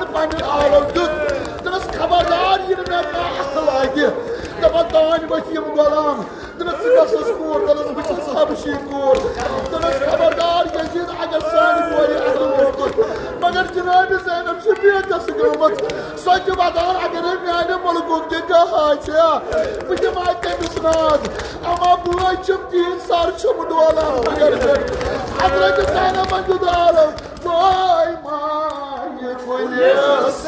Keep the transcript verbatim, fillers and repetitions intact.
پنُن آلو دیُت۔ دوٚپنس، خبردار ییٚلہِ مےٚ کانٛہہ اَتھٕ لاگہِ، دَپان، تانۍ ؤتھۍ یِم غلام۔ دوٚپنس، ژٕ کۄس ٲس کوٗر؟ دوٚپنس، بہٕ چھَس حبشی کوٗر۔ دوٚپنس، خبردار یزید، اگر سانہِ کورِ اَتھٕ لوگُن۔ مگر جناب زینب چھِ بیٚیہِ قصہٕ گٔمٕژ۔ سۄ تہِ ودان، اگرے میانہِ مُلکُک تہِ کانٛہہ آسہِ ہا، بہٕ دِمہٕ ہا تٔمِس ناد۔ اما بٲے چھِم تِہِنٛدۍ سر چھِم ڈولان۔ مگر حضرت زینبن دیُت آلو، بٲے ماے کُلِس